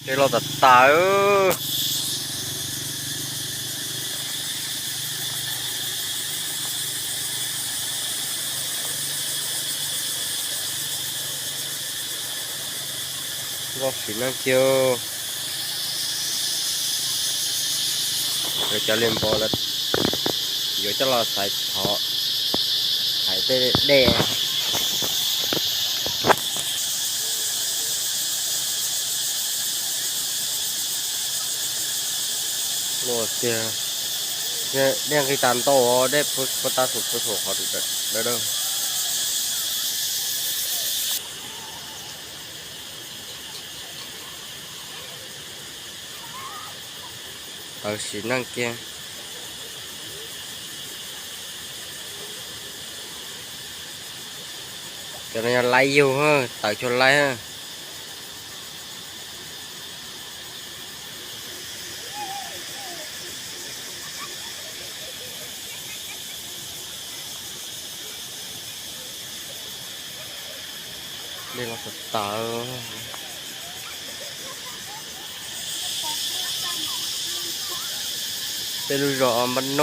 ເດລອດຕາເອີຍ ລອດສີນາງເກວ ເດີຈະຫຼິ້ນບອລແລ້ວ ດຽວຈະລອດສາຍເທາະ ໄຖແຕ່ແດ່. ໂອ້ ເສຍ ແດງ ແດງຄືຕານໂຕ ເດ້ ໂພ ໂພຕາສຸກ ໂພໂສ ຂໍດູເດີ ເດີ ເດີ. ເອົາສີນາງແກງ ຈະໄດ້ໄລ່ຢູ່ເຮີ ຕາຍຊົນໄລ່ເຮີ. ເດລາສະຕາ ເປັນລູກຈອກອອມບັນໂນ.